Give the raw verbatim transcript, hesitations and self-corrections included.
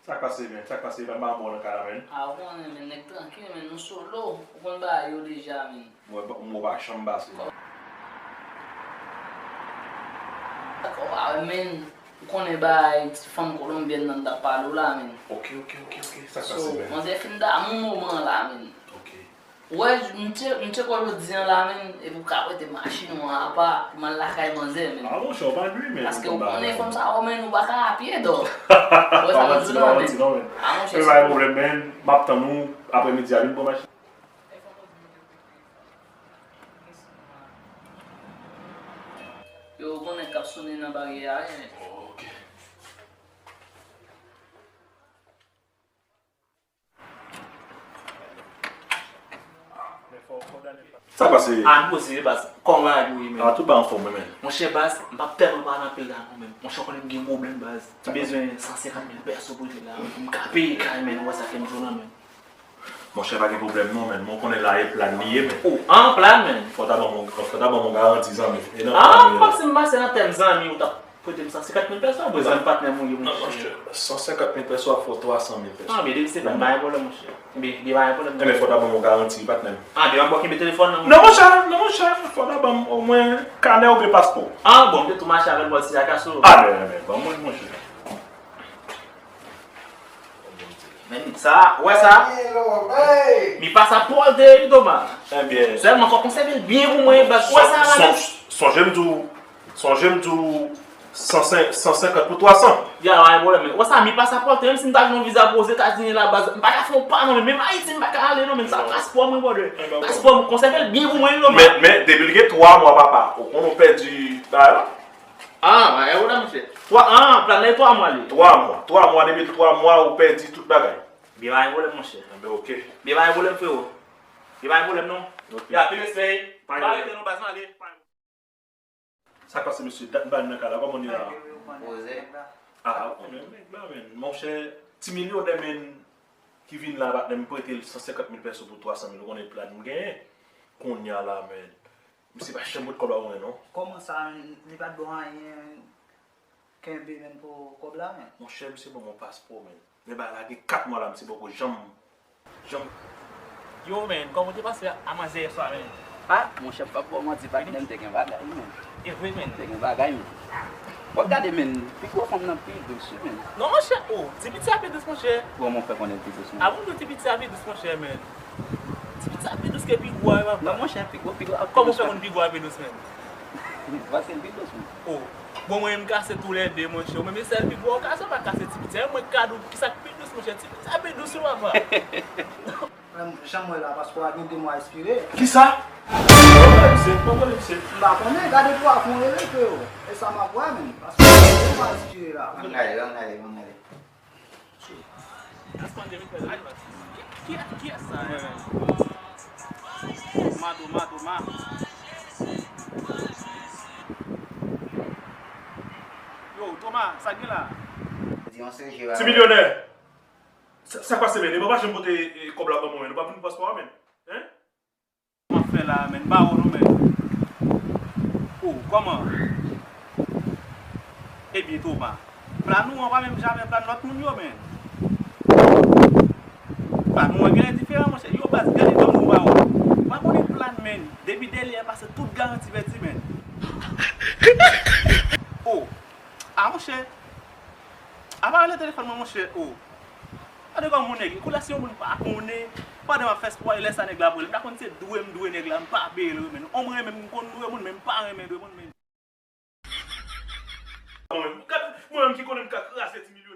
Sa k pase, men? Sa k pase? Pa ba mò nan kay la, men. A, ou konnen, men, nèg trankil, men, nou solo. Ou konn bagay yo deja, men. Mwen pa, mwen pa janm pase. Dakò, a, men, ou konnen bagay ti fanm kolonbyèn nan t ap pale w la, men. Ok, ok, ok, ok. Sa k pase, men? Manzè fin damou moman an la, men. Ok. Wè, m tcheke, m tcheke w jodi a la, men, epi w ka prete machin ou an apa pou m al lakay manzè, men. A, monchè, w pa dwe, men. Paske w konnen fanm sa yo, men, ou pa ka apye, dò. Wè sa m di w la, men. A, monchè, se pa pwoblèm, men. M ap tann ou aprèmidi a, vin pran machin. Yo, ou konnen k ap sonnen nan baryè a, wi, men. Ok. Sa pase? A, nou poze, baz. Kòman bagay yo ye, men? A, tout bagay anfòm, wi, men. Monchè, baz, m p ap tèlman pale anpil la non, men. Monchè, w konnen m gen pwoblèm, baz. M bezwen san senkant mil pèso pou jodi la, men, pou m ka peye kay, men. Ou wè sa k fè m di w la, men. Monchè, pa gen pwoblèm non, men. Men w konnen la e plan li ye, men. O, an plan, men. Fò w ta ban m, fò w ta ban m yon garanti, zanmi. E nan plan li ye. A, m p ap si m pase nan tèm zanmi, ou t ap Prete m san senkant mil pèso, ou bezwen patnè m ou ye, monchè. Non, monchè, san senkant mil pèso ap fè w twa san mil pèso. A, byen, depi se plan, pa gen pwoblèm, monchè. Byen, byen, pa gen pwoblèm. Enben, fò w ta ban m yon garanti, patnè m. A, byen, m ap bò kenbe telefòn nan, monchè. Non, monchè, non, monchè, fò w ta ban m omwen kanè oubyen paspò. A, bon, m te tou mache avè l, bò, si a ka sou. A, men, men, ban mwen, monchè. Men sa, ou wè sa? Mi pasapò l te ye wi, Toma. Ebyen. Sèlman fò w konsève l byen pou mwen, baz. Ou wè sa, la? Sonje m di w, sonje m di w san senkant pou twa san. Ya, pa gen pwoblèm, men. Ou wè sa, mi pasapò l te ye, menm si m ta gen yon viza pou Ozetazini la, baz, m pa ka fè yon pa non, men menm Ayiti m pa ka ale non, men sa paspò mwen, brother. Paspò mwen, konsève l byen pou mwen, Toma. Men, men, depi l gen twa mwa, papa, ou konn ou pèdi bagay la? A, pa gen pwoblèm, monchè. Twa, a, plan nan e twa mwa li. Twa mwa. Twa mwa, depi l twa mwa, ou pèdi tout bagay. Byen, pa gen pwoblèm, monchè. Enben, ok. Byen, pa gen pwoblèm, frewo. Byen, pa gen pwoblèm, non. Ok. Ya, pil respè. Pa gen pwoblèm. Pa rete non, baz, m ale. Sa k pase, mesye? Dat m pa vin nan kay la, kòman nou ye la? Poze. A, ou konnen, nèg la, men. Monchè, ti milyonè, men, ki vin la, patnè m, prete l san senkant mil pèso pou twa san mil, ou konnen plan m genyen. Kounye a la, men. Misye pa janm pot kòb la pou mwen, non. Kòman sa, li pa t ba w anyen kenbe, men, pou kòb la, men? Monchè, misye ban mwen paspò, men. Men bagay la gen kat mwa la, misye poko janm, janm. Yo, men, kòman w te pase a manzè yèswa, men? A, monchè, m p ap ba w manti, patnè m, te gen bagay, men. E vre, men. Te gen bagay, men. W ap gade, men, pi gwo fanm nan pi dous, wi, men. Non, monchè, o, ti piti a pi dous, monchè. Kòman w fè konnen l pi dous, men? A, bon, ti piti a pi dous, monchè, men. Ti piti a pi dous ke pi gwo a, wi, papa. Non, monchè, pi gwo, pi gwo a pi dous. Kòman w fè konnen pi gwo a pi dous, men? Paske l pi dous, men. O, bon, mwen menm kase toulède, monchè. Ou menm e sèl pi gwo a w kase, ou pa kase ti piti a. Mwen ka di w ki sa k pi dous, monchè. Ti piti a pi dous, wi, papa. Menm jan m wè la, paspò a gen de mwa ekspire. Kisa? Pòpòl misye, pòpòl misye. M pa konnen, gade pwa fon rele ke yo. E sa m ap wè, men. Paspò a gen de mwa ekspire la. Ban m gade, ban m gade, ban m gade. Ki, ki, kiyès sa, menm? Toma, Toma, Toma. Yo, Toma, sa gen la? Ti milyonè. Sa, sa k pase, men? Epa w pa janm pote, e, kòb la ban mwen, men. Ou pa vin pou paspò a, men. Hein? Kòman w ap fè la, men? M pa wè w non, men. O, kòman? Ebyen, Toma, plan ou an pa menm jan avèk plan lòt moun yo, men. Plan ou an genlè diferan, monchè. Yo, baz, gade, ban m di w yon pawòl. Ou pa konnen plan, men. Depi dèlè a pase, tout garanti pèdi, men. O, a, monchè. Apa rele telefòn mwen, monchè, o. Gade kòman yon nèg ye. Koulè si yon moun pa konnen, pandan m ap fè spò, e lè sa nèg la ap rele. M ta konn se dwe m dwe nèg la, m pa peye l, wi, men. On mwen menm, m konn dwe moun, men m pa renmen dwe moun, men. Mwen menm, gad, mwen menm ki konnen m ka kraze ti milyon.